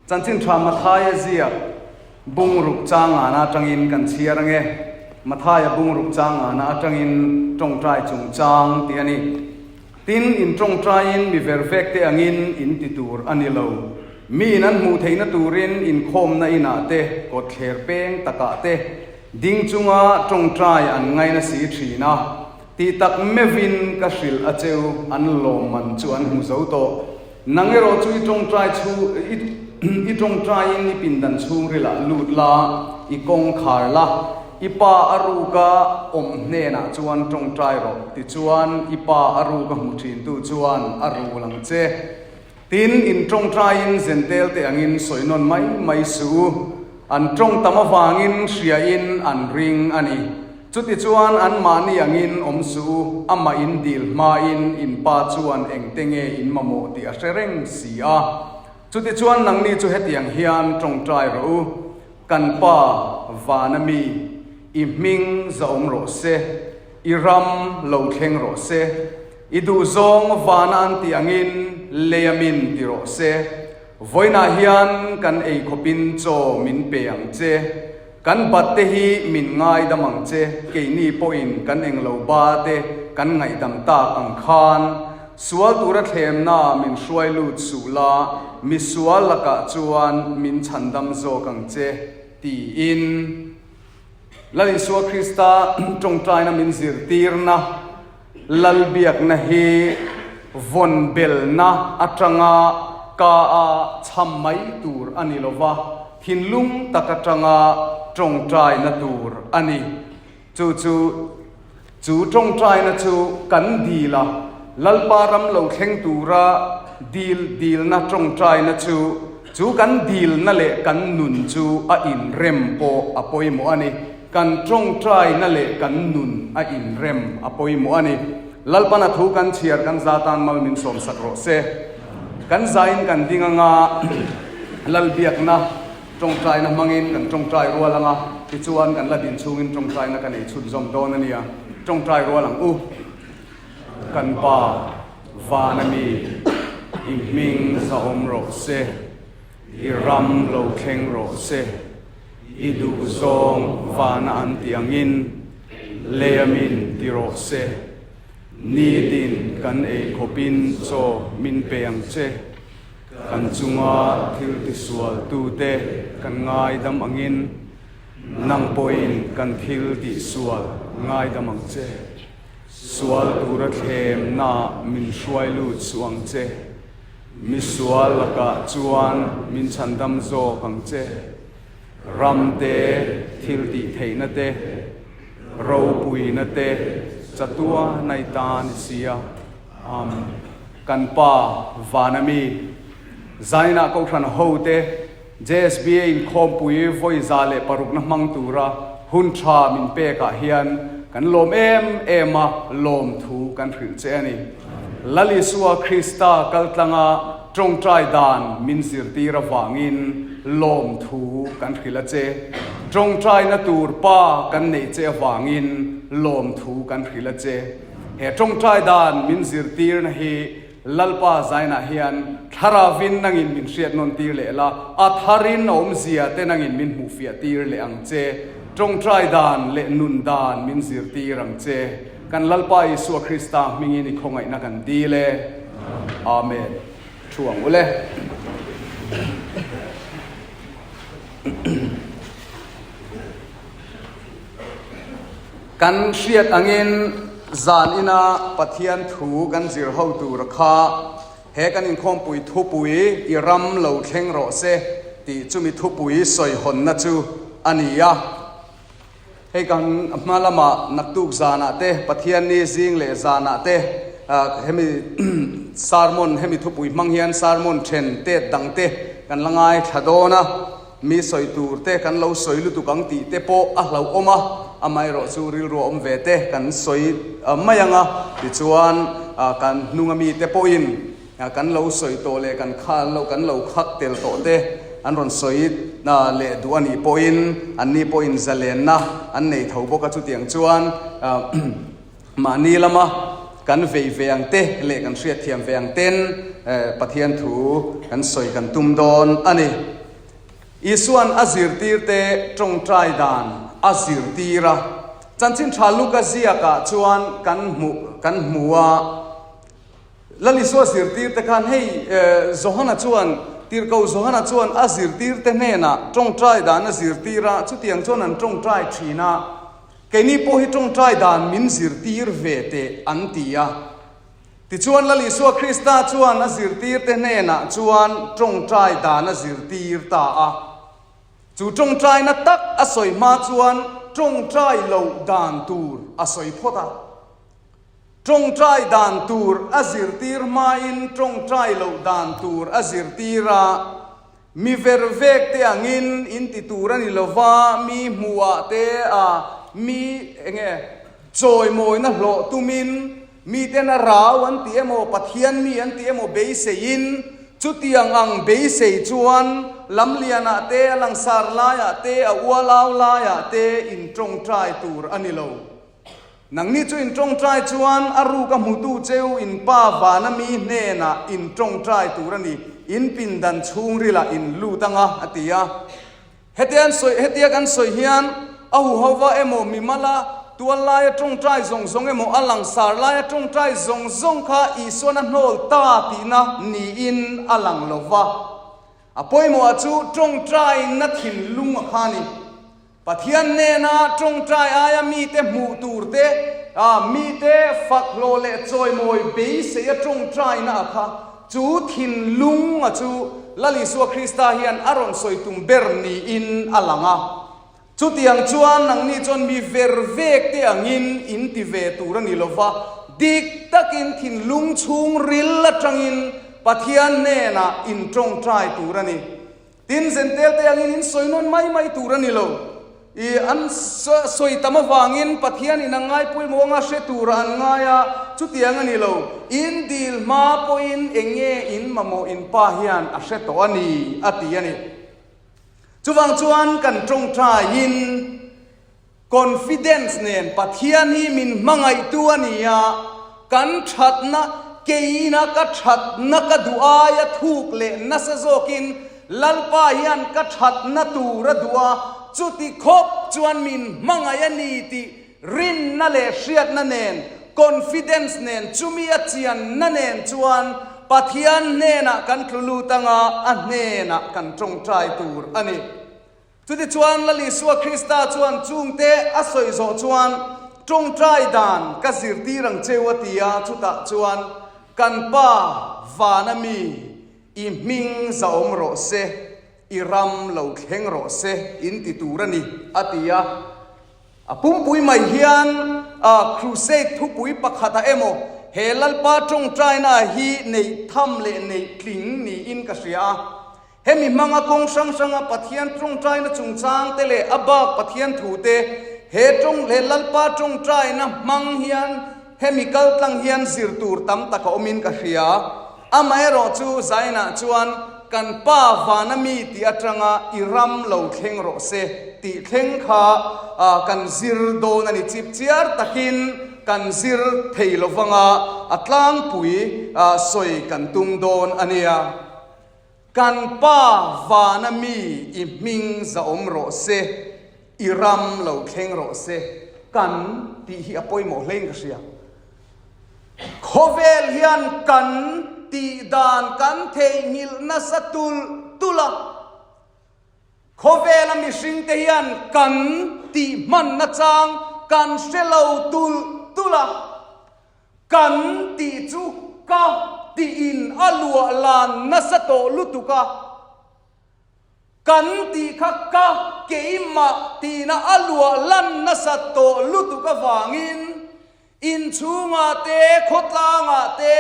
Chanchin tha Mathaia ziak bungruk changana atangin kan chhiar ange. Mathaia bungruk changana atangin tawngtai chungchang tih a ni. Tin, in tawngtaiin mi ver vek te angin in ti tur a ni lo. Miin an hmuh theihna turin inkhawmna inah te, kawtthler peng takah te ding chunga tawngtai an ngaina si thin a. Tih tak meuhin ka hrilh a cheu, an lawmman chu an hmu zo tawh. Nang erawh chu i tawngtai chhu, i tawngtaiin i pindan chhungrilah lut la, i kawng khar la, i pa a ruka awm hnenah chuan tawngtai rawh, tichuan i pa a ruka hmu thintu chuan a rul ang che. Tin, in tawngtaiin zentel te angin sawi nawn mai mai suh u, an tawng tam avangin hriain an ring a ni. Chutichuan anmahni angin awm suh u, amah in dil hmain in pa chuan engte nge in mamawh tih a hre reng si a. Chutichuan nangni chu hetiang hian tawngtai rawh u, Kan Pa, vana mi, i hming zahawm rawh se, i ram lo thleng rawh se, i duhzawng vana an tih angin leia min ti rawh se. Vawiinah hian kan ei khawpin chaw min pe ang che. Kan bat te hi min ngaidam ang che, keini pawhin kan englo ba te kan ngaihdam tak ang khan. Sual tura thlemna min hruai lut suh la, mi sual lakah chuan min chhandam zawk ang che, tiin Lal Isua Krista tawngtaina min zirtirna Lalbiakna hi vawn belna atanga ka a chham mai tur a ni lova, thinlung tak atanga tawngtaina tur a ni. Chu chu chu tawngtaina chu kan dil a, Lalpa ram lo thleng tura dil dilna tawngtaina chu chu kan dilna leh kan nun chu a inrem pawh a pawimawh a ni. Kan tawngtaina leh kan nun a inrem a pawimawh a ni. Lalpan a thu kan chhiar kan za tan mal min sawmsak rawh se. Kan zain kan ding anga Lalbiakna tawngtaina hmangin kan tawngtai rual anga tichuan kan la din chhungin tawngtaina ka nei chhunzawm dawn a nia. Tawngtai rual ang u. Kan Pa vana mi i hming zahawm rawh se. I ram lo thleng rawh se. I duh zawng vana an ti angin leia min ti rawh se. Nitin kan ei khawpin chaw min pe ang che. Kan chunga thil tisualtute kan ngaidam angin nang pawhin kan thil tihsual ngaidam ang che. Sual tura thlemnaah min hruai lut suh ang che. Misual lakah chuan min chhandam zawk ang che. Ram te, thil tih theihna te, ropuina te chatua nai ta ni sia. Amen. Kan Pa vana mi, Zainah Kohhran ho te, JSBA inkhawmpui vawi 106 na hmang tura hun tha min pekah hian kan lawm em em a, lawmthu kan hrilh che a ni. Lal Isua Krista kaltlanga tawngtai dan min zirtir avangin lawmthu kan hrilh a che. Tawngtaina tur Pa kan neih che avangin lawmthu kan hrilh a che. He tawngtai dan min zirtirna hi Lalpa zainah hian Thlaravin nangin min hriat nawn tir leh la, a tharin a awmzia te nangin min hmuhfiah tir leh ang che. Tawngtai dan leh nun dan min zirtir ang che. Kan Lalpa Isua Krista hmingin i khawngaihna kan dil e. Amen. Thu ang ule. Kan hriat angin zan ina Pathian thu kan zir ho tur kha he kan inkhawmpui thupui i ram lo thleng rawh se tih chumi thupui sawihawnna chu a ni a. Hei kan hma lama naktuk zanah te Pathianni zing leh zanah te hemi sermon hemi thupui hmang hian sermon then tet dang te kan la ngaithla dawn a. Mi sawi tur te kan lo sawi lutuk ang tih te pawh a hlauhawm a, amaherawh chu rilru a awm ve te kan sawi mai ang a, tichuan kan hnunga mi te pawhin kan lo sawi tawh leh kan kha lo kan lo khak tel tawh te an rawn sawi leh duh a nih pawhin anni pawhin zalenna an nei tho bawk a, chutiang chuan mahni lama kan vei ve ang te leh kan hriatthiam ve ang ten Pathian thu kan sawi kan tum dawn a ni. Isua'n a zirtirte ṭawngṭai dan a zirtir a. Chanchin ṭha Luka ziakah chuan kan hmuh kan hmu a. Lal Isua zirtirte khan hei Johana chuan Tirhkoh Johana chuan a zirtirte hnenah ṭawngṭai dan a zirtir a, chutiang chuan an ṭawngṭai ṭhin a. Keini pawh hi ṭawngṭai dan min zirtir ve teh an ti a. Tichuan Lal Isua Krista chuan a zirtirte hnenah chuan ṭawngṭai dan a zirtir ta a. Chu ṭawngṭaina tak a sawi hma chuan ṭawngṭai loh dan tur a sawi phawt a. Ṭawngṭai dan tur a zirtir hmain ṭawngṭai loh dan tur a zirtir a. Mi vervek te angin in ti tur a ni lo va, mi hmuhah te a mi enge chawimawina hlawh tumin miten a rau an ti emaw, Pathian mi an ti emaw beiseiin chutiang ang beisei chuan lamlianah te, a langsar laiah te, a ualau laiah te in tawngtai tur a ni lo. Nangni chu in tawngtai chuan a ruk a hmutu cheu in Pa vana mi hnenah in tawngtai tur a ni, in pindan chhungrilah in lut anga, a ti a. Hetia an sawi, hetia kan sawi hian a huhova emaw mimala tual laia tawngtai zawng zawng emaw a langsar laia tawngtai zawng zawng kha Isuan a hnawl ta tihna niin a lang lo va. A pawimawhah chu tawngtaina thinlung a kha a ni. Pathian hnena tawngtai aia mite hmuh tur te, mite fak hlawh leh chawimawi beisei a tawngtaina a kha, chu thinlung a chu Lal Isua Krista hian a rawn sawi tum ber niin a lang a. Chutiang chuan nangni chuan mi ver vek te angin in ti ve tur a ni lo va, dik takin thinlung chhungril atangin Pathian hnenah in tawngtai tur a ni. Tin, Zentel te angin in sawi nawn mai mai tur a ni lo. I an sawi tam avangin Pathian in a ngai pawimawh anga hre tura an ngai a, chutiang a ni lo. In dil hma pawhin eng nge in mamawh in Pa hian a hre tawh a ni, a ti a ni. Chuvang chuan kan tawngtaiin Confidence nen Pathian hi min hmangaihtu a ni a, kan thatna, keina ka thatna ka duh aia thuk leh nasa zawkin Lalpa hian ka thatna tur a duh a, chuti khawp chuan min hmangaih a ni tih rinna leh hriatna nen, confidence nen, chumi a chianna nen chuan Pathian hnenah kan tlu lut anga a hnenah kan tawngtai tur a ni. Chutichuan Lal Isua Krista chuan chungte a sawi zawh chuan, Tawngtai dan ka zirtir ang cheu a ti a, chutah chuan, Kan Pa vana mi, i hming zahawm rawh se, i ram lo thleng rawh se, in ti tur a ni, a ti a. A pumpui mai hian a crusade thupui pakhatah emaw he Lalpa tawngtaina hi neih tham leh neih tling niin ka hria a. Hemi hmanga kawng hrang hranga Pathian tawngtaina chungchang te leh a bak Pathian thu te he tawng he Lalpa tawngtaina hmang hian hemi kal tlang hian zir tur tam tak a awmin ka hria. Amaherawh chu Zainah chuan kan Pa vana mi tih atanga i ram lo thleng rawh se tih thleng kha kan zir dawn a ni. Chipchiar takin kan zir thei lovanga a tlangpui sawi kan tum dawn a nia. Kan Pa vana mi i hming zahawm rawh se, i ram lo thleng rawh se, kan tih hi a pawimawh hlein ka hria. Khawvel hian kan tih dan kan theihnghilh nasa tulh tulh a. Khawvela mihringte hian kan tih hman nachang kan hre lo tulh tulh a. Kan tih chu ka tiin a luah lan nasa tawh lutuk a, kan tih kha ka keimah tina a luah lan nasa tawh lutuk avangin inchhungah te, khawtlangah te,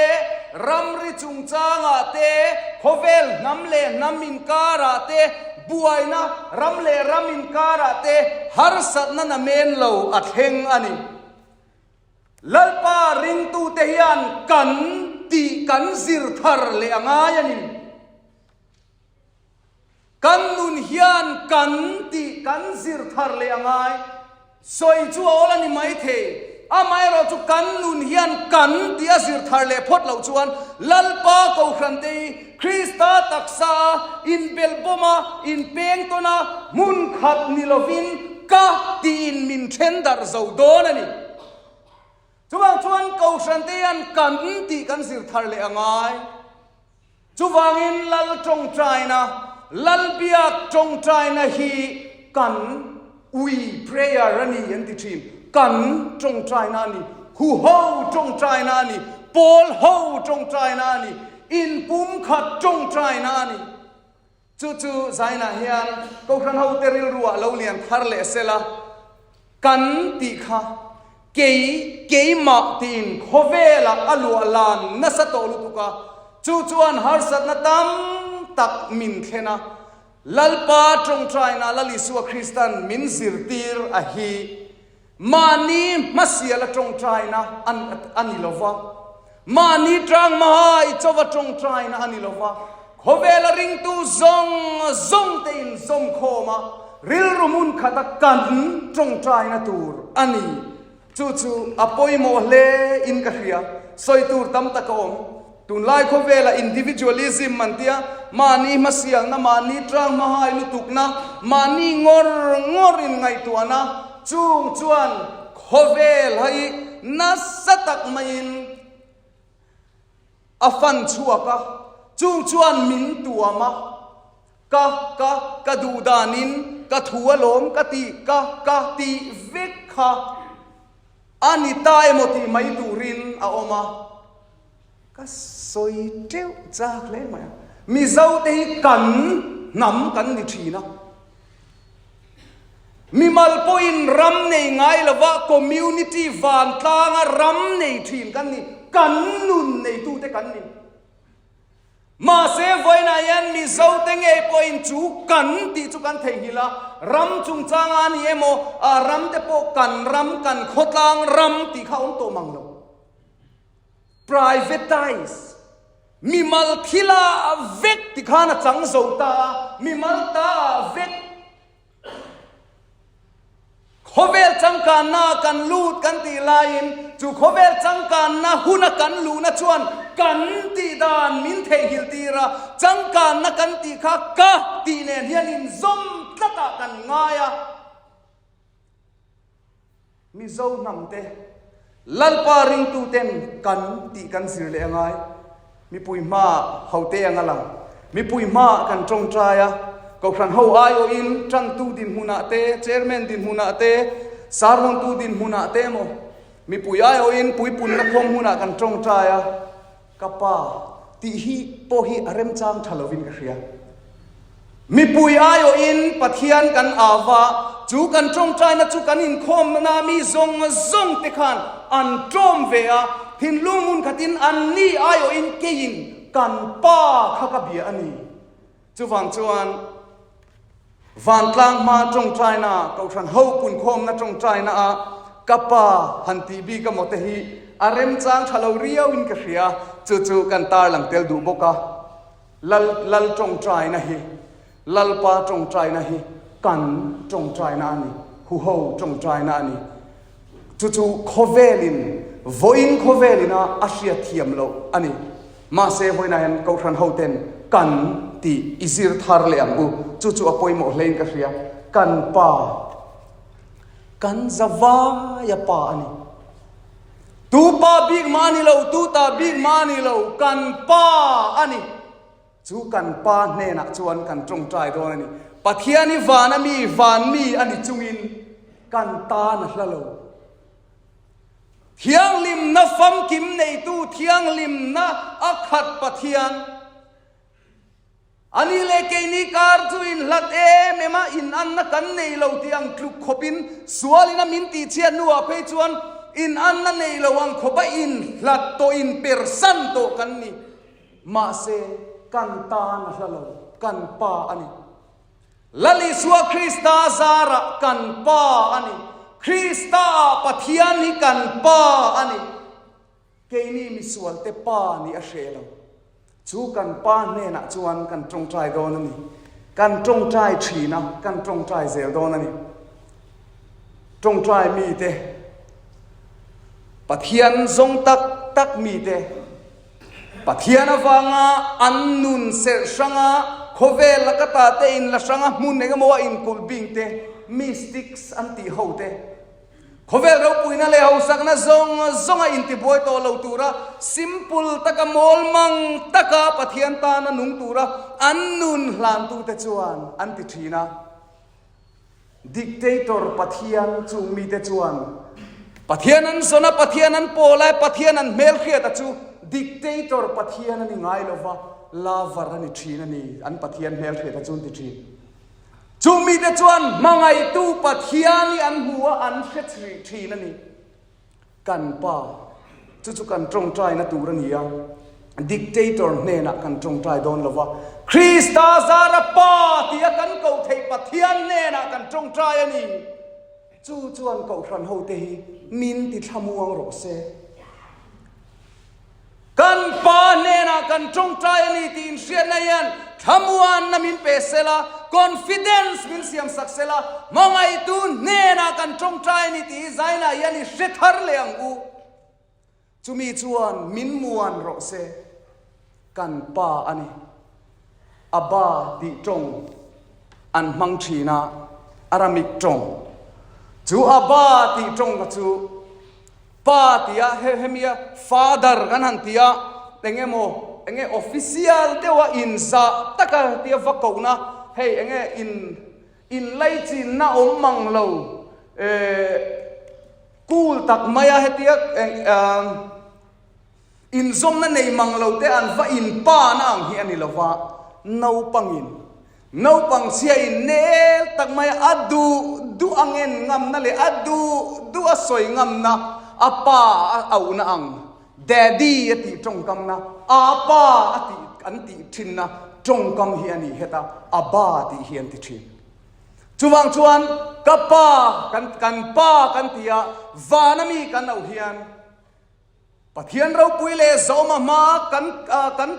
ramri chungchangah te, khawvel hnam leh hnam inkarah te, buaina ram leh ram inkarah te harsatna namen lo a thleng a ni. Lalpa ringtute hian kan tih kan zir thar leh a ngai a ni. Kan nun hian kan tih kan zir thar leh a ngai. Sawi chu a awl a ni maithei. Amaherawh chu kan nun hian kan tih a zir thar leh phawt loh chuan Lalpa Kohhrante hi. Krista taksa a inbelhbawm a, inpeng tawn a, hmun khat ni lovin ka tiin min then darh zo dawn a ni. Chuvang chuan Kohhran te hian kan tih kan zir thar leh a ngai. Chuvangin Lal tawngtaina, Lal biak tawngtaina hi kan we prayer a ni an ti thin. Kan tawngtaina a ni, huho tawngtaina a ni, pawl ho tawngtaina a ni, inpumkhat tawngtaina a ni. Chu chu Zainah hian Kohhran hote rilruah lo lian thar leh sela kan tih kha kei keimah tiin khawvelah a luah lan nasa tawh lutuk a, chu chuan harsatna tam tak min thlen a, Lalpa tawngtaina Lal Isua Kristan min zirtir a hi Mahni hmasiala tawngtaina a ni lo va, mahni tang mahai chauva tawngtaina a ni lo va, khawvela ringtu zawng zawng te inzawmkhawm a, rilru hmun khata kan tawngtaina tur a ni. Chu chu a pawimawh hle in ka hria. Sawi tur tam tak a awm. Tunlai khawvela individualism an tia, mahni hmasialna, mahni tang hmahai lutukna, mahni ngawr ngawr in ngaihtuahna, chung chuan khawvel hi nasa tak maiin a fan chhuak a, chung chuan min tuam a, ka ka ka duh danin ka thu alawm ka ti ka ka tih vek kha a ni ta emaw tih mai turin a awm a. Ka sawi teuh chak hle mai a. Mizo te hi kan hnam kan ni thin a. Mimal pawhin ram nei ngai lova community vantlanga ram nei thin kan ni, kan nun neitute kan ni. Mahse vawiinah hian Mizo te ngei pawhin chu kan tih chu kan theihnghilh a, ram chungchanga a ni emaw, ram te pawh kan ram, kan khawtlang ram tih kha a awm tawh mang lo. Privatise, mimal thila vek ti khan a chang zo ta a, mimal ta ah vek. Khawvel changkanna ah kan lut kan tih laiin chu khawvel changkanna huna kan luhna chuan kan tih dan min theihnghilh tir a, changkanna kan tih kha ka tih nen hian inzawm tlatah kan ngai a. Mizo hnamte Lalpa ringtuten kan tih kan zir leh a ngai. Mipui hmaah hote ang a lang. Mipui hmaah kan tawngtai a, Kohhran ho aiawhin tantu dinhmunah te, Chairman dinhmunah te, Sermontu dinhmunah te emaw mipui aiawhin puipunna khawm hunah kan tawngtai a, Ka pa tih hi pawh hi a remchang tha lovin ka hria. Mipui aiawhin Pathian kan au va, chu kan tawngtaina chu kan inkhawmna mi zawng zawng te khan an tawm ve a, thinlung hmun khatin an ni aiawhin keiin kan pa kha ka bia a ni. Chuvang chuan vantlang hma tawngtaina, Kohhran ho punkhawmna tawngtaina a ka pa han tih bik a maw te hi a remchang tha lo riau in ka hria, chu chu kan tarlang tel duh bawk a. Lal Lal tawngtaina hi, Lalpa tawngtaina hi kan tawngtaina a ni, huho tawngtaina a ni. Chu chu khawvelin, vawiin khawvelin a a hriatthiam loh a ni. Mahse, vawiinah hian Kohhran hoten kan tih i zir thar leh ang u. Chu chu a pawimawh hlein ka hria. Kan pa, kan zavaia pa a ni. Tu pa bik mah a ni lo, tu ta bik mah a ni lo, kan pa a ni. Chu kan Pa hnenah chuan kan tawngtai dawn a ni. Pathian hi vana mi, van mi a ni chungin kan tan a hla lo. Thianghlimna famkim neitu thianghlimna a khat Pathian. A ni leh keini kar chu inhlat em em a, inanna kan nei lo tih ang tluk khawpin sualin a min tihchhiat hnuah phei chuan inanna nei lo ang khawpa inhlat tawh inpersan tawh kan ni. Mahse, kan tan a hla lo, kan Pa a ni. Lal Isua Krista zarah kan Pa a ni. Kristaah Pathian hi kan Pa a ni. Keini misualte Pa nih a hreh lo. Chu kan Pa hnenah chuan kan tawngtai dawn a ni. Kan tawngtai thin a, kan tawngtai zel dawn a ni. Tawngtai mite, Pathian zawng tak tak mite. Pathian avanga an nun serh hranga khawvel laka ta te in la hranga hmun engemaw a inkulh bing te, mystics an tih ho te, khawvel ropuina leh hausakna zawng zawnga intibuai tawh lo tura simple taka mawl mang taka Pathian tana nung tura an nun hlantute chuan an ti thin a. Dictator Pathian chung mite chuan Pathian an zawn a, Pathian an pawl a, Pathian an hmelhriat a chu Dictator Pathian a ni ngai lova, lover a ni thin a ni, an Pathian hmelhriat a chu an ti thin. Chung mite chuan hmangaihtu Pathian hi an hmu a, an hre thin a ni. Kan Pa, chu chu kan tawngtaina tur a ni a, dictator hnenah kan tawngtai dawn lo va, Krista zara Pa tia kan koh theih Pathian hnenah kan tawngtai a ni. Chu chuan Kohhran hote hi min ti thlamuang rawh se. Kan Pa hnenah kan tawngtai a ni tih inhriatna hian thlamuanna min pe sela, confidence min siamsak sela, hmangaihtu hnenah kan tawngtai a ni tih hi zainah hian i hre thar leh ang u. Chumi chuan min muan rawh se, kan Pa a ni. Abba tih tawng an hmang thin a, Aramik tawng. Chu Abba tih tawng kha chu Pa tia he hemia Father kan han tia eng emaw eng nge official deuha inzah taka tia va kohna hei eng nge in inlaichinna awm mang lo eh cool tak maia hetia eng ah Inzawmna nei mang lo te an va inpana ang hi a ni lo va, naupangin naupang chhia in nel tak mai a duh duh a ngen ngamna leh a duh duh a sawi ngamna a pa a auhna ang Daddy a tih tawngkamna a pa a tih an tih thinna tawngkam hi a ni heta a ba tih hi an ti thin. Chuvang chuan ka pa kan kan pa kan ti a vana mi kan auh hian Pathian ropui leh Zawma hma kan kan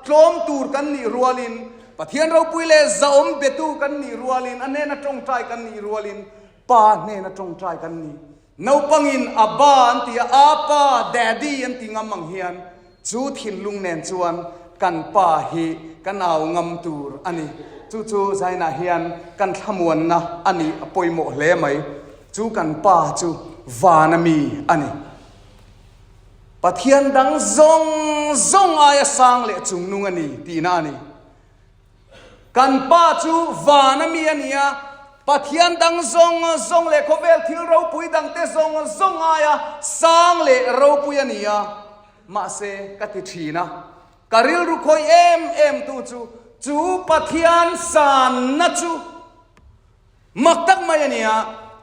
tlawm tur kan nih rualin, Pathian ropui leh Zawm betu kan nih rualin, a hnena tawngtai kan nih rualin, Pa hnena tawngtai kan ni. Naupangin Abba an ti a, Apa, Daddy an ti ngam ang hian chu thinlung nen chuan kan Pa hi kan au ngam tur a ni. Chu chu Zainah hian kan thlamuanna a nih a pawimawh hle mai. Chu kan Pa chu vana mi a ni. Pathian dang zawng zawng aia sang leh chungnung a ni tihna a ni. Kan Pa chu vana mi a ni a, Pathian dang zawng zawng leh khawvel thil ropui dangte zawng zawng aia sang leh ropui a ni a. Mahse, ka ti thin a, ka rilru khawih em em tu chu, chu Pathian sanna chu, Mak tak mai a nia,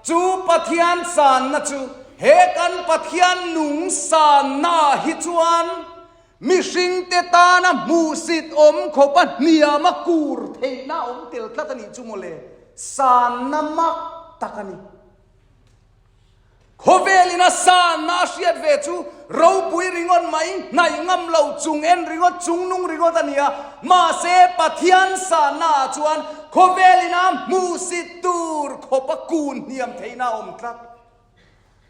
chu Pathian sanna chu he kan Pathian nung sanna ah hi chuan mihringte tana hmuhsit awm khawpa hniama kur theihna a awm tel tlat a nih chu mawle, sanna mak tak a ni. Khawvelin a sanna a hriat ve chu ropui ringawt mai, hnaih ngam lo chung en ringawt, chung nung ringawt a ni a. Mahse, Pathian sanna ah chuan khawvelin a hmuhsit tur khawp a kun hniam theihna a awm tlat.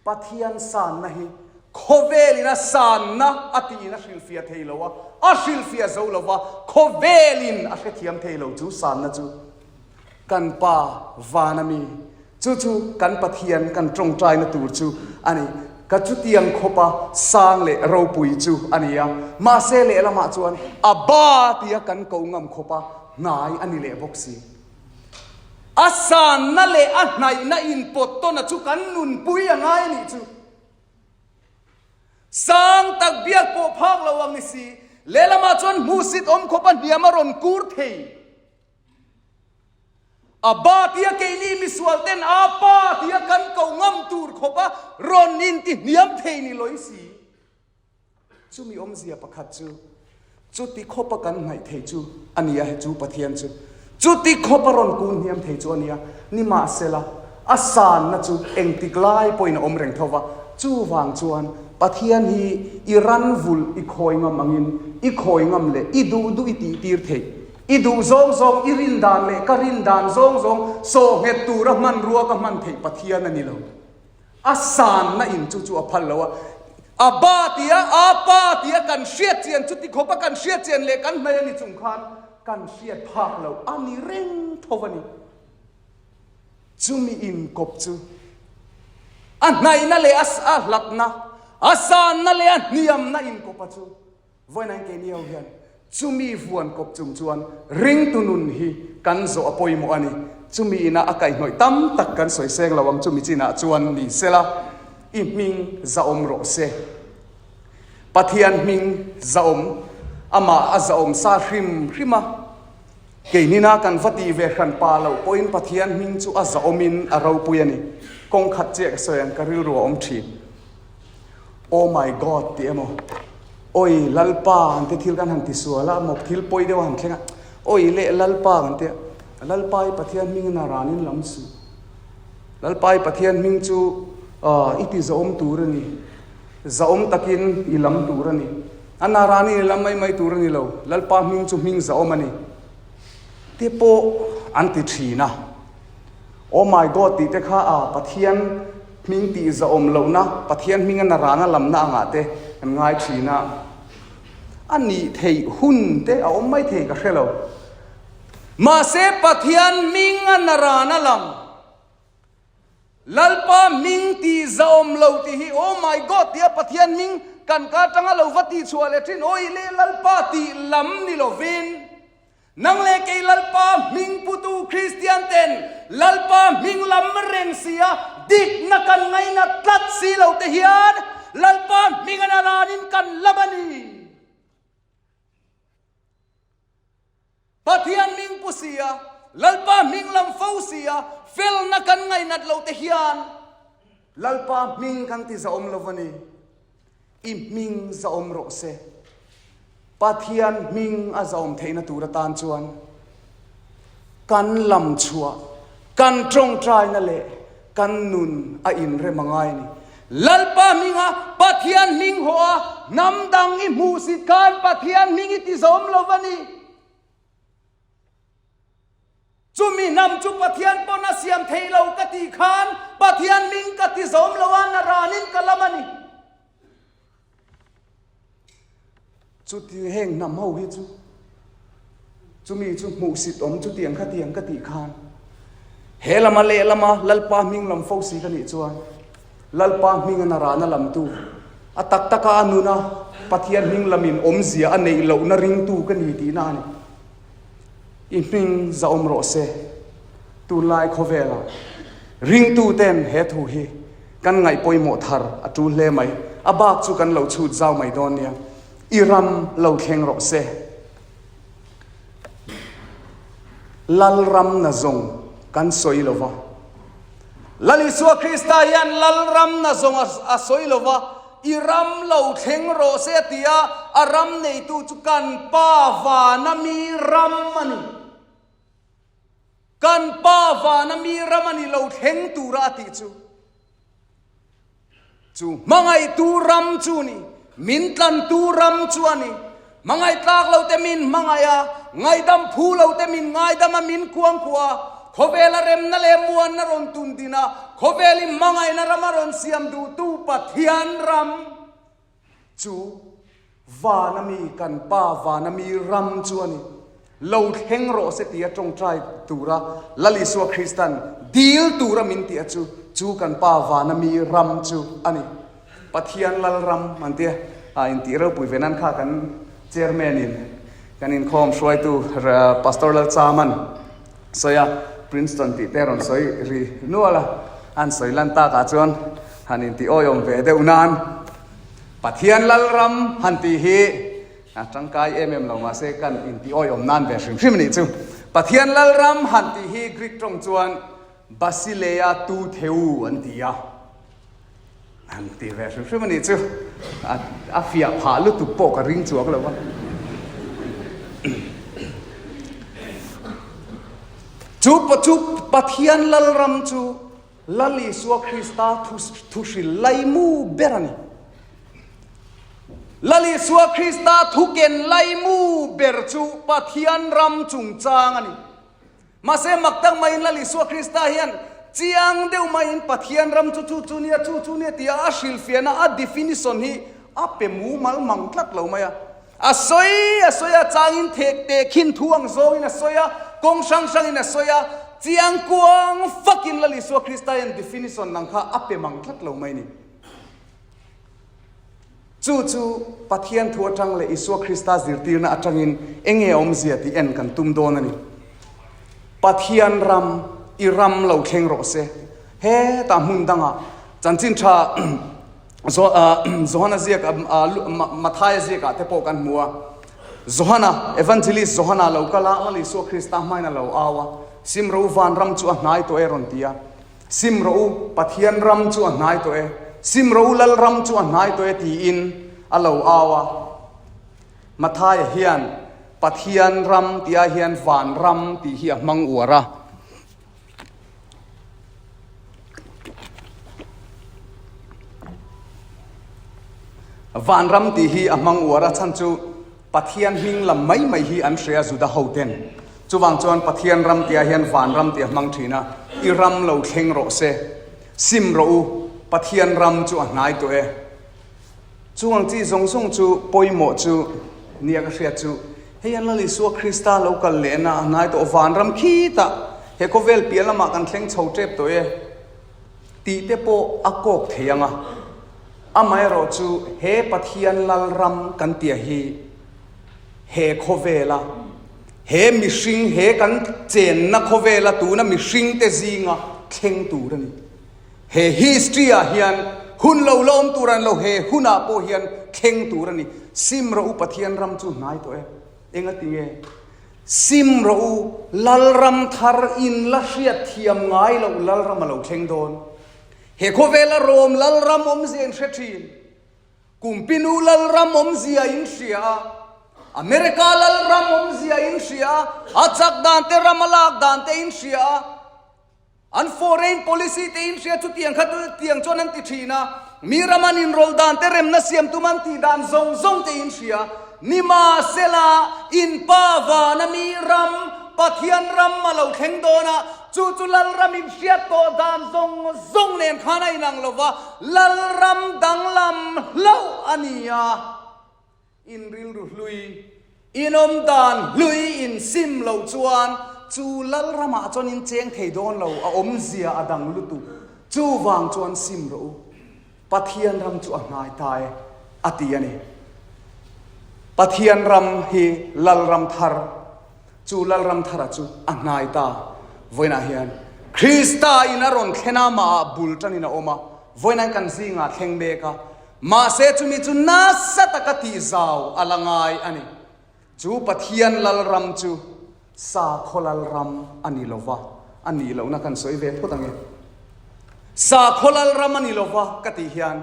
Pathian sanna hi khawvelin a sanna a tiin a hrilhfiah thei lo a, a hrilhfiah zo lo va, khawvelin a hrethiam thei lo chu sanna chu. Kan Pa vana mi, chu chu kan Pathian kan tawngtaina tur chu a ni. Ka chutiang khawpa sang leh ropui chu a ni a, mahse lehlamah chuan a ba tia kan ko ngam khawpa hnai a ni leh bawk si. A sanna leh a hnaihna inpawt tawna chu kan nunpui a ngai a nih chu. Sang tak biak pawh phak lo ang ni si, lehlamah chuan hmuhsit awm khawpa hniam a rawn kur thei. A ba tia keini misual ten a pa tia kan ko ngam tur khawp a rawn inti hniam thei ni lawih si. Chumi awmzia pakhat chu chuti khawpa kan hnaih thei chu a ni a, chu Pathian chu chuti khawpa rawn kun hniam thei chu a ni a, nimahsela a sanna chu engtik lai pawhin a awm reng tho va, chuvang chuan Pathian hi i ran vulh i khawi ngam angin i khawi ngam leh i duh duh i tihtir theih. I duh zawng zawng, i rin dan leh ka rin dan zawng zawng sawhnghet tura hmanrua ka hman theih Pathian a ni lo. A sanna in chu chu a phal lo a. Abba tia, Apa tia kan hriat chian chuti khawpa kan hriat chian leh kan hnaih a ni chung khan kan hriat phak loh a ni reng tho a ni. Chumi inkawp chu a hnaihna leh a hlatna, a sanna leh a hniamna inkawpa chu Vawiin keini ho hian chumi vuan kawp chung chuan ringtu nun hi kan zawh a pawimawh a ni. Chumi ina a kaihhnawih tam tak kan sawi seng lo ang chumi chinah chuan ni sela i hming zahawm rawh se. Pathian hming zahawm, amah a zahawm sa hrim hrim a, keinina kan va tih ve hran pa loh pawhin Pathian hming chu a zahawmin a ropui a ni. Kawng khat chiah ka sawi ang ka rilru a awm thin. Oh my God tih emaw, Awi Lalpa an ti thil kan han ti sual a, mawp thil pawi deuh a han thleng a, Awi leh Lalpa kan ti a, Lalpa i Pathian hming in a ranin lam suh. Lalpa i Pathian hming chu i ti zahawm tur a ni, zahawm takin i lam tur a ni. A na ranin i lam mai mai tur a ni lo, Lalpa hming chu hming zahawm a ni te pawh an ti thin a. Oh my God tih te kha a Pathian hming tih zahawm lohna, Pathian hminga na rana lamna angah te kan ngai thin a. A nih theih hun te a awm mai thei ka hre lo. Mahse Pathian hminga na rana lam, Lalpa hming tih zahawm lo tih hi Oh my God tia Pathian hming kan ka atanga lo va tihchhuah leh thin, Awi leh Lalpa tih lam ni lovin, Nang leh kei Lalpa hming putu Kristian ten Lalpa hming lam reng si a, dikna kan ngaina tlat si lo te hian Lalpa hming an aranin kan lam a ni. Pathian hming pu si a, Lalpa hming lam fo si a, felna kan ngainat lo te hian Lalpa hming kan ti zahawm lo va ni. I hming zahawm rawh se. Pathian hming a zahawm theihna tur atan chuan kan lam chhuah, kan tawngtaina leh kan nun a inrem a ngai a ni. Lalpa hminga Pathian hming haw a, hnam dang i hmuhsit khan Pathian hming i ti zawm lo va ni. Chumi hnam chu Pathian pawn a siam thei lo ka tih khan Pathian ming ka ti zawm lo a, na ranin ka lam a ni. Chuti heng hnam ho hi chu chumi chu hmuhsit awm chutiang khatiang ka tih khan he lama lehlama Lalpa hming lam fo si ka nih chuan Lalpa hming a na rana lamtu a tak taka a nuna Pathian hming lamin awmzia a neih lohna ringtu ka ni tihna a ni. I hming zahawm rawh se. Tunlai khawvelah ringtuten he thu hi kan ngaih pawimawh thar a tul hle mai. A bak chu kan lo chhut zau mai dawn nia. I ram lo thleng rawh se. Lalram na zawng kan sawi lo va. Lal Isua Krista hian Lalram na zawng a sawi lo va. I ram lo thleng rawh se a ti a, a ram neitu chu kan Pa vana mi ram a ni. Kan Pa vana mi ram a ni lo thleng tura a tih chu. Chu hmangaihtu ram chu ni, min tlantu ram chu a ni. Hmangaih tlak lo te min hmangaih a, ngaihdam phu lo te min ngaidam a, min kuangkuah a, khawvela remna leh muanna rawn tun din a, khawvel i hmangaihna rama rawn siam duhtu Pathian ram chu vana mi, kan Pa vana mi ram chu a ni. Lo thleng rawh se tia tawngtai tura Lal Isua Kristan dil tura min tih a chu, chu kan Pa vana mi ram chu a ni. Pathian Lal ram an tia a intih ropui ve nan kha kan Chairman in kan inkhawm hruaitu Pastor Lalchaman sawi a, Princeton tih te rawn sawi ri nual a, an sawi lan takah chuan han intih awiawm ve deuh nan Pathian Lal ram han tih hi A tangkai em em lo mahse kan inti awiawm nan ve hrim hrim a nih chu. Pathian Lalram han tih hi Greek tawng chuan Basileia tou Theou an ti a. Han ti ve hrim hrim a nih chu. A fiah phah lutuk pawh ka ring chuang lo va. Chu chu Pathian Lalram chu Lal Isua Krista thuhril laimu ber a ni. Lal Isua Krista thuken laimu ber chu Pathian ram chungchang a ni. Mahse mak tak maiin Lal Isua Krista hian Chiang deuh maiin Pathian ram chu chu chu nia, chu chu nia tia a hrilhfiahna, a definition hi a pe mumal mang tlat lo mai a. A sawi a sawi a, changin thek teh khin thu ang zawngin a sawi a, kawng hrang hrangin a sawi a, chiang kuang fakin Lal Isua Krista hian definition nang kha a pe mang tlat lo mai a ni. Chu chu Pathian thu atang leh Isua Krista zirtirna atangin enge awmzia tih en kan tum dawn a ni. Pathian ram, i ram lo thleng rawh se. Hetah hmun dangah chanchin tha Johana ziak Mathaia ziakah te pawh kan hmu a. Johana, Evangelist Johana lo kal a, Lal Isua Krista hmain a lo au a, Simro van ram chu a hnai tawh e rawn ti a. Sim rawh u, Pathian ram chu a hnai tawh e, sim rawh u, Lal ram chu a hnai tawh e tiin a lo au a. Mathaia hian Pathian ram tihah hian van ram tih hi a hmang uar a. Van ram tih hi a hmang uar a, chhan chu Pathian hming lam mai mai hi an hria Juda hoten. Chuvang chuan Pathian ram tihah hian van ram tih a hmang thin a, I ram lo thleng rawh se, sim rawh u, Pathian ram chu a hnai tawh e. Chung ang chi zawng zawng chu pawimawh chu nia ka hriat chu, hei an Lal Isua Krista lo kal lehna a hnai tawh van ram khitah he khawvel piah lamah kan thleng chho tep tawh e tih te pawh a kawk thei ang a. Amaherawhchu he Pathian Lal ram kan tia hi he khawvela, he mihring, he kan chenna khawvela tuna mihringte zinga thleng tur a ni. He history ah hian hun lo la awm tur a ni lo, he hunah pawh hian thleng tur a ni. Sim rawh u Pathian ram chu hnai tawh e. Engati nge? Sim rawh u, Lal ram thar in la hriat thiam ngai loh Lal ram a lo thleng dawn. He khawvela Rom Lalram awmzia in hre thin. Kumpinu Lalram awmzia in hria a, America Lalram awmzia in hria a, a chak dan te ram a lak dan te in hria a, an foreign policy te in hria chutiang kha tiang chuan an ti thin a, mi ram an inrawlh dan te remna siam tum an tih dan zawng zawng te in hria. Nimahsela, in pa vana mi ram, Pathian ram a lo thleng dawn a, Chu chu Lalram in hriat tawh dan zawng zawng nen khan a inang lo va, Lalram danglam hlauh a ni a. In rilru hlui, in awm dan hlui in sim loh chuan chu Lalramah chuan in cheng thei dawn lo, a awmzia a dang lutuk. Chuvang chuan sim rawh u, Pathian ram chu a hnai ta e, a ti a ni. Pathian ram hi Lalram thar. Chu Lalramthara chu a hnai ta. Vawiinah hian Krista in a rawn thlen a, amahah bul tanin a awm a, vawiinah kan zingah thleng mek a, mahse chumi chu nasa taka tihzau a la ngai a ni. Chu Pathian Lalram chu sakhaw Lalram a ni lo va, a nih lohna kan sawi ve phawt ang e. Sakhaw Lalram a ni lo va ka tih hian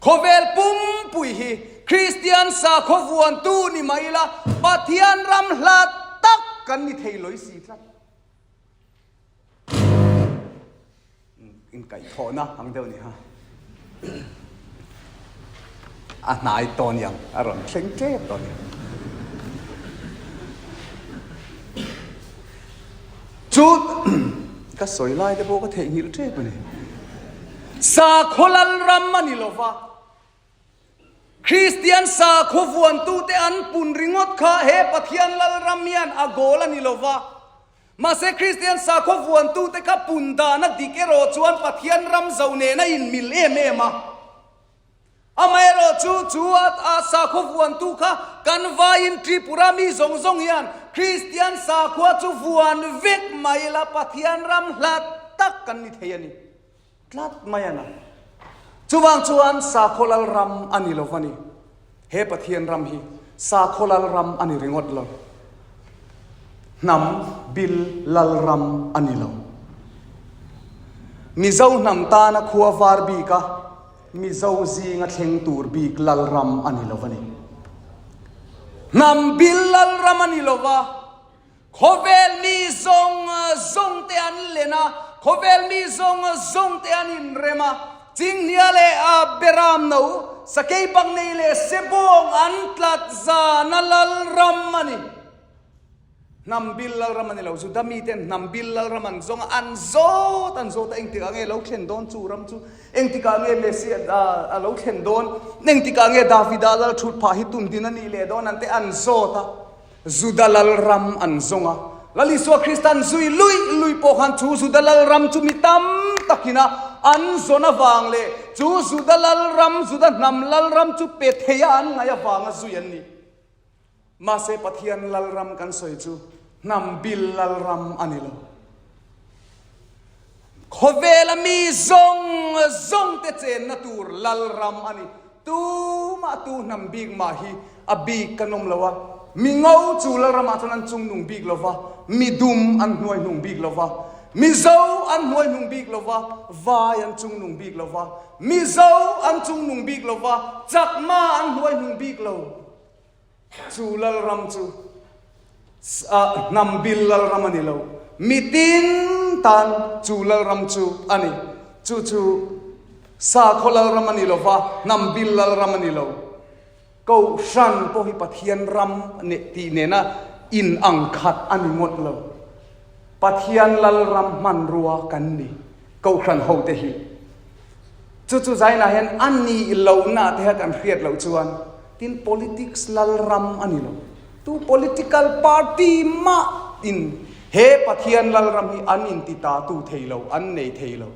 Khawvel pumpui hi Kristian sakhaw vuantu ni mah ila Pathian ram hla tak kan ni thei lawih si tlat. Inkaihthawhna ang deuh ni ha. A hnai tawh niang, a rawn thleng tep tawh niang. Chu ka sawi lai te pawh ka theihnghilh tep a ni. Sakhaw lalram a ni lo va, Kristian sakhaw vuantute an pun ringawt kha he Pathian lalram hian a goal a ni lo va. Mahse Kristian sakhaw vuantute kha pun dan a dik erawh chuan Pathian ram zo nen a inmil em em a. Amaherawhchu, chu a sakhaw vuantu kha kan vaiin Tripura mi zawng zawng hian Kristian sakhua chu vuan vek mai ila Pathian ram hlat tak kan ni thei a ni tlat mai a na. Chuvang chuan sakhaw lal ram a ni lo va ni. He Pathian ram hi sakhaw lal ram a ni ringawt lo. Hnam bil lal ram a ni lo. Mizo hnam tana khua var bik a. Mizo zinga thleng tur bik Lalram a ni lo a ni. Hnam bil Lalram a ni lo va, khawvel mi zawng zawng te an len a, khawvel mi zawng zawng te an inrem a, Chinghnia leh Beram no, Sakei Paknei leh Sebawng an tlat zana Lalram a ni. Hnam bil lalram a ni lo. Juda miten hnam bil lalram an zawng a, an zawt an zawt a, engtikah nge lo thlen dawn chu ram chu? Engtikah nge Messiah a lo thlen dawn? Engtikah nge Davida lal thut phah hi tun din a nih leh dawn an te an zawt a. Juda lalram an zawng a. Lal Isua Krista an zui lui lui pawh khan chu Juda lalram chu mi tam takin a an zawn avang leh chu Juda lalram, Juda hnam lalram chu pe theia an ngaih avanga zui an ni. Mahse Pathian lalram kan sawi chu hnam bil lalram a ni lo. Khawvela mi zawng zawng te chenna tur lalram a ni. Tumah tu hnam bik mah hi a bik kan awm lo a. Mi ngo chu lalramah chuan an chungnung bik lo va, mi dum an hnuaihnung bik lo va, Mizo an hnuaihnung bik lo va, vai an chungnung bik lo va, Mizo an chungnung bik lo va, Chakma an hnuaihnung bik lo. Chu lalram chu hnam bil lalram a ni lo. Mitin tan chu lalram chu a ni. Chu chu sakhaw lalram a ni lo va, hnam bil lalram a ni lo. Kohhran pawh hi Pathian ram tih nena in ang khat a ni ngawt lo. Pathian lalram hmanrua kan ni Kohhran hote hi. Chu chu zainah hian a nih lohna te kha kan hriat loh chuan tin politics lalram a ni lo. Tu political party mah in he Pathian lalram hi an inti ta tu thei lo, an nei thei lo.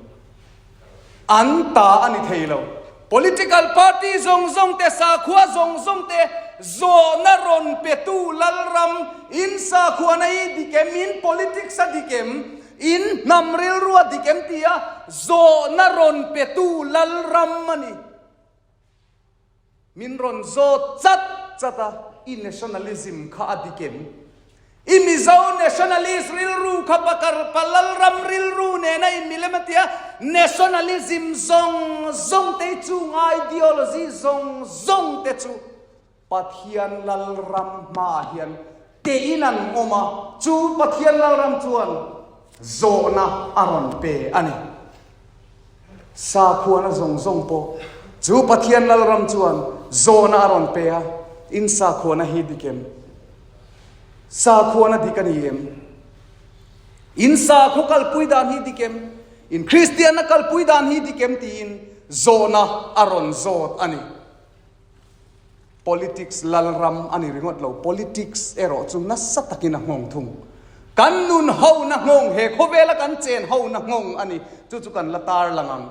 An ta a ni thei lo. Political party zawng zawng te, sakhua zawng zawng te zawhna rawn petu lalram in sakhuana hi dik em, in politics a dik em, In hnam rilru a dik em tia zawhna rawn petu Lalram a ni. Min rawn zawt chat chat a, i nationalism kha a dik em? I Mizo nationalist rilru kha pakar pa Lalram rilru nena in milem a tia nationalism zawng zawng te i chung ideology zawng zawng te chu Pathian Lalram hmaah hian tein an awm a, chu Pathian Lalram chuan zawhna a rawn pe a ni. Sakhuana zawng zawng pawh chu Pathian Lalram chuan zawhna a rawn pe a, In sakhuana hi dik em? Sakhuana dik a ni em? In sakhaw kalpui dan hi dik em? In Kristianna kalpui dan hi dik em? tiin zawhna a rawn zawt a ni. Politics lalram a ni ringawt lo, politics erawh chu nasa takin a nghawng thung. Kan nun hona nghawng, he khawvela kan chen hona nghawng a ni, chu chu kan la tar lang ang.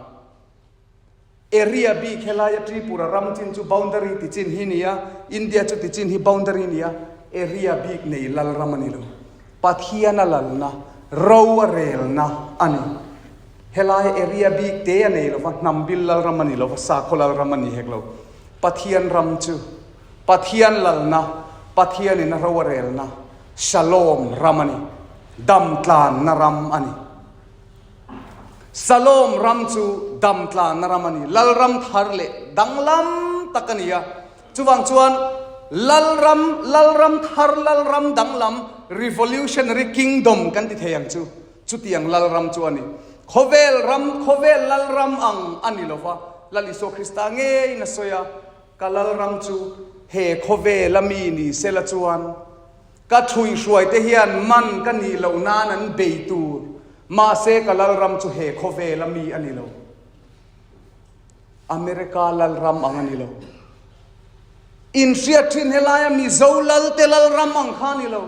Area bik helaia Tripura ram chin chu boundary ti chin hi nia, India chu ti chin hi boundary nia, area bik nei lalram a ni lo. Pathian a lalna, ro a relna a ni. Helai area bik te a nei lova, hnam bil lalram a ni lova, sakhaw lalram a ni hek lo. Pathian ram chu Pathian lalna, Pathianin a ro a relna, Shalom ram a ni. Dam tlanna ram a ni. Shalom ram chu dam tlanna ram a ni. Lalram thar leh danglam tak a ni a. Chuvang chuan Lalram, Lalram thar, Lalram danglam, Revolutionary Kingdom kan ti thei ang chu. Chutiang Lalram chu a ni. Khawvel ram, khawvel Lalram ang a ni lova, Lal Isua Krista ngeiin a sawi a, Ka Lalram chu he khawvela mi ni sela chuan ka ṭhuihhruaite hian man ka nih loh nan an bei tur, mahse ka Lalram chu he khawvela mi a ni lo. America Lalram ang a ni lo. Inhriat ṭhin helaia Mizo Lalte Lalram ang kha a ni lo.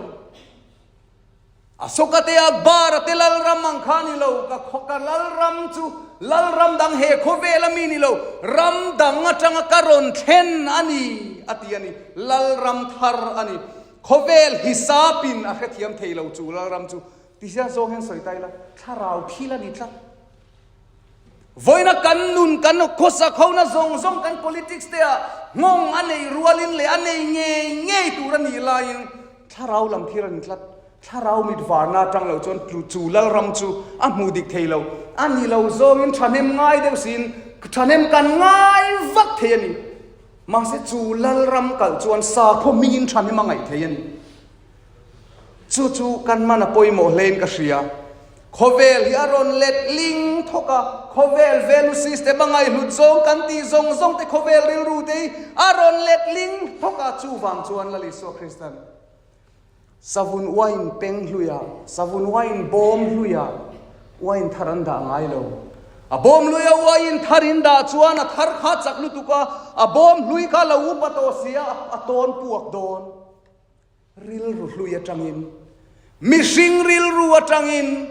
Asoka te Akbar-a te lalram ang kha ni lo, ka khaw ka lalram chu lalram dang he khawvel a mi ni lo, ram dang atanga ka rawn thlen a ni a ti a ni, lalram thar a ni. Khawvel hisapin a hrethiam thei lo chu lalram chu tisian zawng hian sawi ta ila, thlarau thil a ni tlat. Vawiina kan nun, kan khawsak hona zawng zawng kan politics te ah nghawng a neih rualin leh a nei ngei ngei tur a nih laiin thlarau lam thil a ni tlat. Thlarau mit varna atang lo chuan chu lalram chu a hmuh dik thei lo. A ni lo zawngin thahnem ngai deuh siin thahnem kan ngai vak thei a ni. Mahse chu lalram kalh chuan sakhaw hmingin thahnem a ngaih thei a ni. Chu chu kan man a pawimawh hlein ka hria. Khawvel hi a rawn let ling thawk a, khawvel value system a ngaihhlut zawng kan tih zawng zawng te khawvel rilru te hi a rawn let ling thawk a, chuvang chuan Lal Isua Kristan. Savun uain peng hluiah, savun uain bawm hluiah uain thar an dah ngai lo. A bawm hluia uain thar in dah chuan a thar kha chak lutuk a, a bawm hlui kha lo upa tawh sia a tawn puak dawn. Rilru hlui atangin, mihring rilru atangin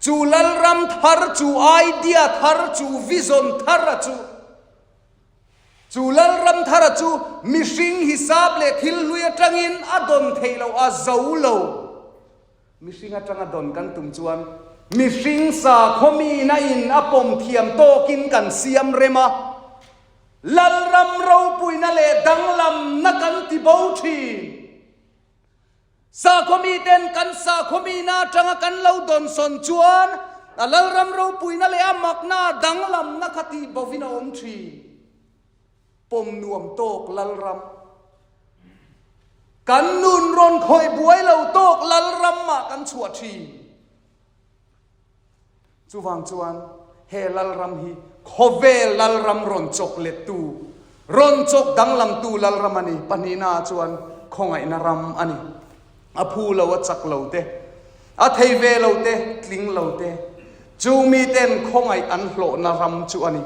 chu lalram thar, chu idea thar, chu vision thar a chu. Chu Lalramthara chu mihring hisap leh thil hlui atangin a dawn theih loh a zo lo. Mihring atanga dawn kan tum chuan mihring sakhaw mina in a pawm thiam tawkin kan siam rem a, Lalram ropuina leh danglamna kan ti bo thin. Sakhaw miten kan sakhaw mina atanga kan lo dawnsawn chuan a Lalram ropuina leh a makna danglamna kha tih bovin a awm thin. Pawm nuam tawk Lalram. Kan nun rawn khawih buai lo tawk Lalram ah kan chhuah thin. Chuvang chuan he Lalram hi khawvel Lalram rawn chawk lettu, rawn chawk danglamtu Lalram a ni. Pahnihnaah chuan khawngaihna ram a ni. A phu lo, a chak lo te, a thei ve lo te, tling lo te, chu miten khawngaih an hlawhna ram chu a ni.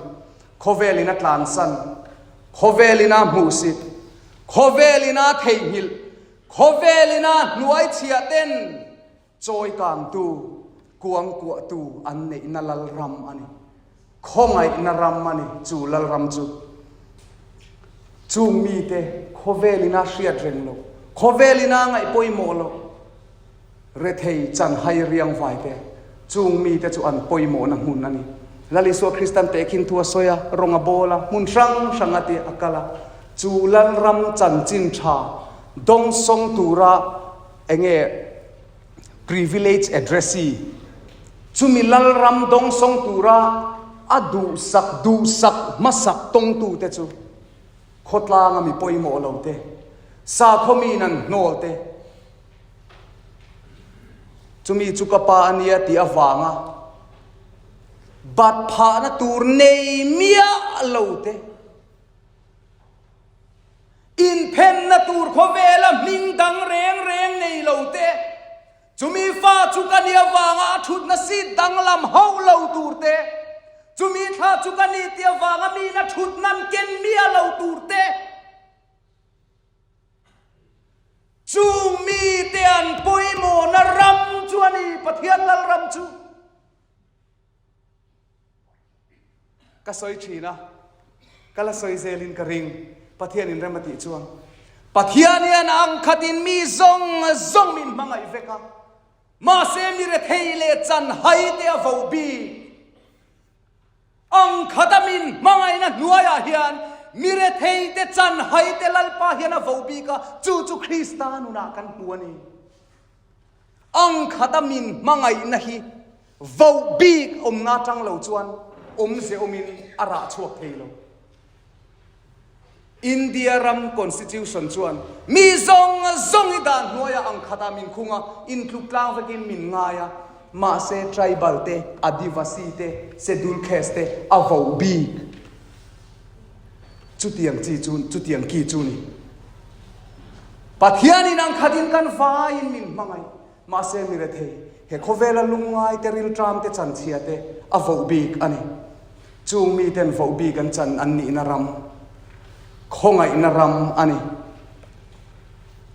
Khawvelin a tlansan, khawvelin a hmuhsit, khawvelin a theihnghilh, khawvelin a hnuaichhiah ten Chawi kangtu, kuang kuahtu an neihna lalram a ni. Khawngaihna ram a ni chu lalram chu. Chung mite khawvelin a hriat reng lo, khawvelin a ngaih pawimawh lo, rethei chanhai riang vaite, chung mite chu an pawimawhna hmun a ni. Lal Isua Kristan tehkhin thu a sawi a, rawng a bawl a, hmun hrang hrang a ti a kal a, chu lalram chanchin tha dawngsawng tura Enge privilege addressee chumi Lalram dawngsawng tura a duhsak duhsak hmasak tawngtute chu khawtlanga mi pawimawh lo te, sakhaw miin an hnawl te, chumi chu ka pa a nia tih avanga bat phahna tur nei miah lo te. Inphenna tur khawvela hming dang reng reng nei lo te, chumi fa chu ka ni avanga a thutna seat danglam hauh lo tur te, chumi thla chu ka ni tih avanga miin a thutna an ken miah lo tur te, chung mite an pawimawhna ram chu a ni, Pathian Lalram chu. Ka sawi thin a, ka la sawi zelin ka ring, Pathianin rem a tih chuan. Pathian hian ang khatin mi zawng zawng min hmangaih vek a, mahse mi rethei leh chan hai te a vo bik. Ang khata min hmangaihna hnuaiah hian mi rethei te chan hai te Lalpa hian a vo bik a, chu chu Krista nunah kan hmu a ni. Ang khata min hmangaihna hi voh bik awmna atang lo chuan awmze awmin a rah chhuak thei lo. India ram Constitution chuan mi zawng zawng hi dan hnuaiah ang khatah min khung a, intluk tlang vekin min ngai a, mahse tribal te, Adivasi te, Scheduled Caste te a voh bik. Chutiang chi chu, chutiang ki chu ni. Pathianin ang khatin kan vaiin min hmangaih. Mahse mi rethei, he khawvela lungngai te, rilṭam te, chanchhia te a voh bik a ni. Chung miten voh bik an chan an nihna ram, khawngaihna ram a ni.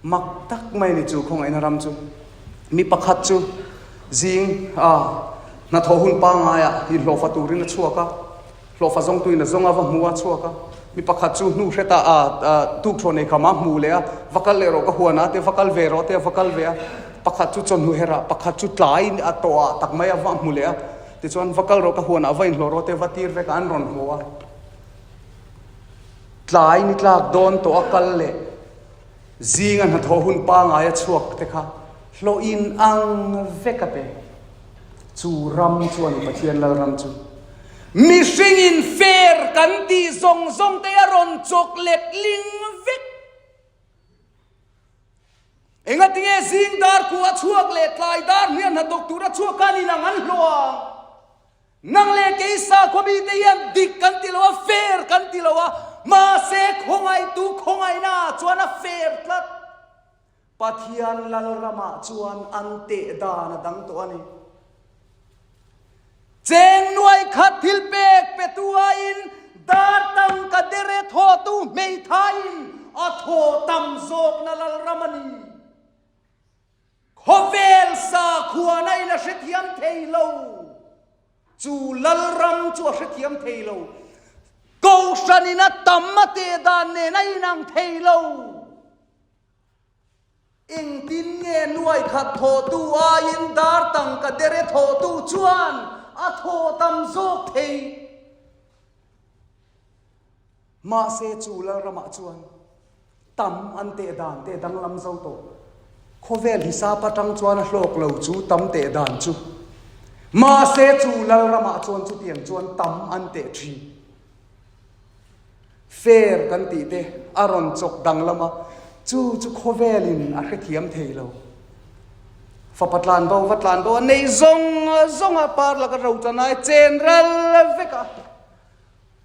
Mak tak mai a ni chu khawngaihna ram chu. Mi pakhat chu zing a hnathawh hun pangaiah inhlawhfa turin a chhuak a. Hlawhfa zawngtuin a zawng a, va hmu a chhuak a. Mi pakhat chu hnu hret ah a tukṭhaw nei kham a hmu leh a, va kal leh rawh ka huan ah te, va kal ve rawh te a va kal ve a. Pakhat chu chawhnu her ah, pakhat chu tlai a tawh ah tak mai a va hmu leh a. Tichuan va kal rawh ka huan ah va inhlawh rawh te va tir vek a, an rawn haw a. Tlai ni tlak dawn tawh a kal leh. Zinga hnathawh hun pangai a chhuak te kha hlawh in ang vek a pe. Chu ram chu a ni Pathian Lalram chu. Mihring in fair kan tih zawng zawng te a rawn chawk let ling vek. Engatinge zing dar khuh a chhuak leh tlai dar hniam hnathawk tur a chhuak khan inang an hlawh ang. Nang leh kei sakhaw mite hian dik kan ti lo a, fair kan ti lo a, mahse khawngaihtu khawngaihna ah chuan a fair tlat. Pathian Lalramah chuan an teh dan a dang tawh a ni. Cheng nuai khat thil pek petu aiin dar tangka dere thawhtu hmeithaiin a thawh tam zawkna Lalram a ni. Khawvel sakhuana in a hrethiam thei lo. Chu Lalram chu a hrethiam thei lo. Kohhran in a tam a teh dan nen a inang thei lo. Engtin nge nuai khat thawhtu aiin dar tangka dere thawhtu chuan a thawh tam zawk thei? Mahse chu Lalramah chuan tam an teh dan te danglam zo tawh. Khawvel hisap atang chuan a hlawk lo chu tam teh dan chu. Mahse chu Lalramah chuan chutiang chuan tam an teh thin. Fair kan tih te a rawn chawk danglam a, chu chu khawvelin a hrethiam thei lo. Fapa tlan bo va tlan bo a nei zawng zawng a, par laka ro chanai chen ral vek a.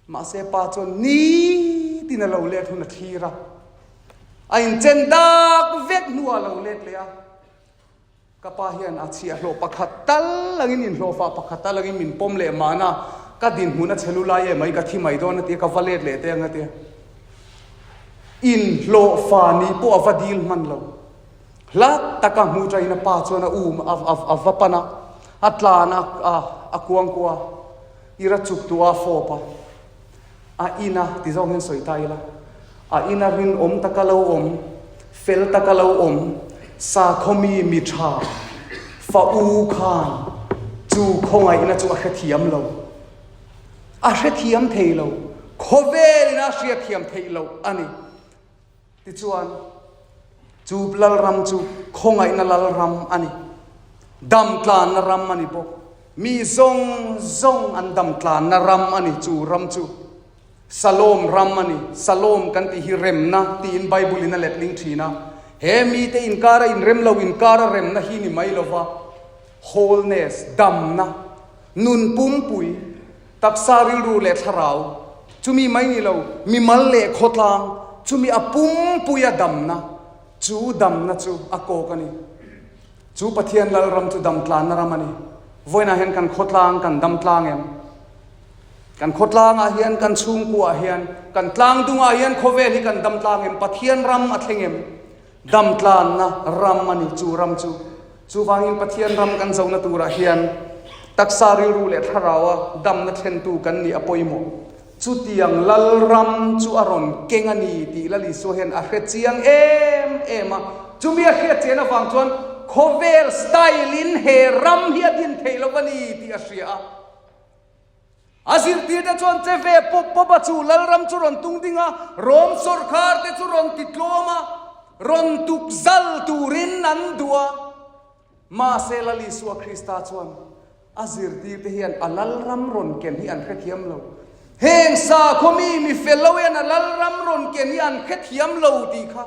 Mahse pa chuan nitin a lo let hun a thlir a, a inchen dak vek hnuah a lo let leh a. Ka pa hian a chhiahhlawh pakhat tal angin inhlawhfah pakhat tal angin min pawm leh mahna ka dinhmun a che lu lai em mai ka thi mai dawn a tia ka va let leh teh ang a tia. Inhlawhfa nih pawh a va dil hman lo. Hla taka hmuh ṭahin a pa chuan a um a va pan a, a tlan a a kuangkuah a, ira chuk tuah a fawp a. A ina ti zawng hian sawi ta ila, a ina rinawm taka lo awm, fel taka lo awm, sakhawmi mi tha fa u khan chu khawngaihna chu a hrethiam lo. A hrethiam thei lo. Khawvelin a hriatthiam theih loh a ni. Tichuan, chu Lalram chu khawngaihna Lalram a ni. Dam tlanna ram a ni bawk. Mi zawng zawng an dam tlanna ram a ni chu ram chu. Salom ram a ni. Salom kan tih hi remna tiin Bible-in a letling thin a. He mite inkara inrem lo inkara remna hi ni mai lova, wholeness, damna, nun pumpui, Taksa rilru leh thlarau, chumi mai ni lo, mimal leh khawtlang, chumi a pumpuia damna, chu damna chu a kawk a ni. Chu Pathian Lalram chu damtlanna ram a ni. Vawiinah hian kan khawtlang kan dam tlang em? Kan khawtlangah hian, kan chhungkuaah hian, kan tlangdungah hian khawvel hi kan dam tlang em? Pathian ram a thleng em? Damtlanna ram a ni chu ram chu. Chuvangin Pathian ram kan zohna turah hian taksa rilru leh thlaraua damna thlentu kan nih a pawimawh. Chutiang lal ram chu a rawn keng a ni tih Lal Isua hian a hre chiang em em a. Chumi a hriat chian avang chuan khawvel style-in he ram hi a din theih lo a ni tih a hria a. A zirtirte chuan che ve pawp pawp a, chu Lalram chu rawn tung ding a, Rom sawrkhar te chu rawn ti tlawm a, rawn tuk zal turin an duh a. Mahse Lal Isua Krista chuan a zirtirte hian a Lalram rawn ken hi an hrethiam lo. Heng sakhaw mi mi fel lo hian a Lalram rawn ken hi an hrethiam lo tih kha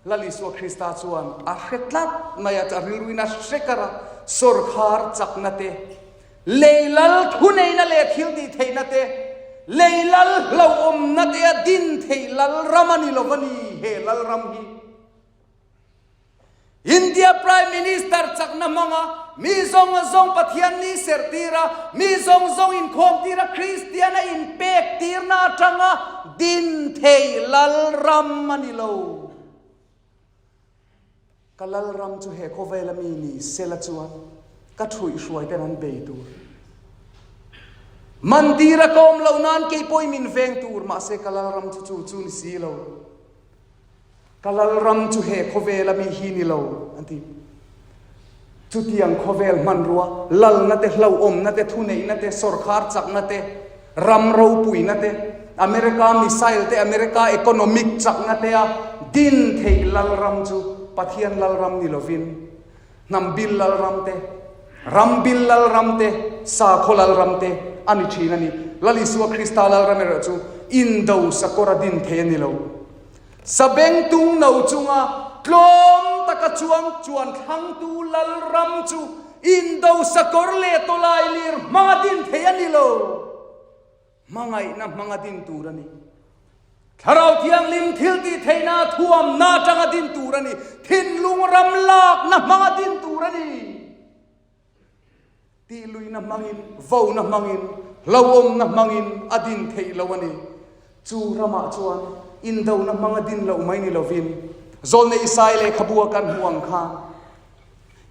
Lal Isua Krista chuan a hre tlat mai a, a rilruin a hre kar a, sawrkhar chakna te, lei lal thuneihna leh thil tih theihna te, lei lal hlauhawmna te a din theih lal ram a ni lo va ni he lal ram hi. India Prime Minister chakna hmanga mi zawng zawng Pathian ni serh tir a, mi zawng zawng inkhawm tir a, Kristian a inpek tirna atanga din thei lal ram a ni lo. Ka lal ram chu he khawvela mi ni sela chuan ka thuihhruai ten an bei tur. Mandir a ka awm loh nan kei pawhin min veng tur, mahse ka lal ram chu chu chu ni si lo. Ka Lalram chu he khawvela mi hi ni lo, an ti. Chutiang khawvel hmanrua, lalna te, hlauhawmna te, thuneihna te, sawrkhar chakna te, ram ropuina te, America missile te, America economic chakna te a din theih Lalram chu Pathian Lalram ni lovin, hnam bil Lalram te, ram bil Lalram te, sakhaw Lalram te a ni thin a ni. Lal Isua Krista Lalram erawh chu indo sakawr a din thei a ni lo. Sabengtung no chunga tlawm taka chuang chuan thlangtu Lalram chu indo sakawr leh tawlai lir hmanga din thei a ni lo. Hmangaihna hmanga din tur a ni. Thlarau Thianghlim thiltihtheihna thuamna atanga din tur a ni. Thinlung ram lakna hmanga din tur a ni. Tihluihna hmangin, vona hmangin, hlauhawmna hmangin a din theih lo a ni. Chu ramah chuan indona hmanga din loh mai ni lovin, Zawlnei Isai lehkhabu a kan hmuh ang khan,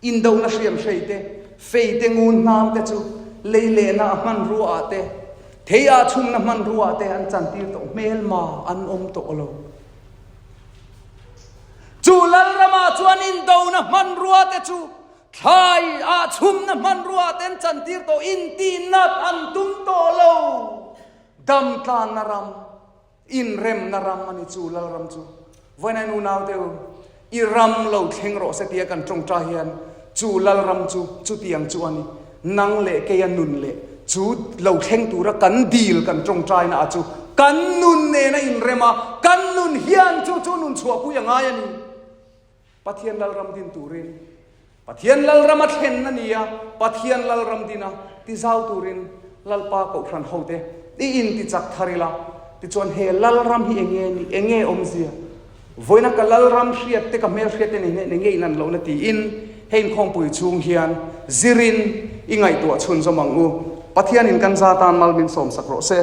Indona hriamhrei te, fei te, ngun hnam te chu lei lehna a hmanrua ah te, thei ah chhumna hmanrua ah te an chantir tawh hmelma an awm tawh lo. Chu Lalramah chuan indona hmanrua te chu thlai ah chhumna hmanrua ah te an chantir tawh, intihnat an tum tawh lo. Dam tlanna ram. Inremna ram a ni chu Lalram chu. Vawiinai nunau te u, i ram lo thleng rawh se tia kan tawngtai hian chu Lalram chu chutiang chu a ni. Nang leh keia nun leh chu lo thleng tura kan dil kan tawngtaina a chu kan nun nena inrem a, kan nun hian chu chu nun chhuahpui a ngai a ni. Pathian Lalram din turin, Pathian Lalram a thlen a ni a, Pathian Lalram din a tizau turin Lalpa Kohhran hote i intichak thar ila, tichuan he Lalram hi enge ni, enge awmzia, vawiina ka Lalram hriat te ka hmelhriat te nen hian enge inan lohna tiin he inkhawmpui chhung hian zirin i ngaihtuah chhunzawm ang u. Pathianin kan za tan mal min sawmsak rawh se.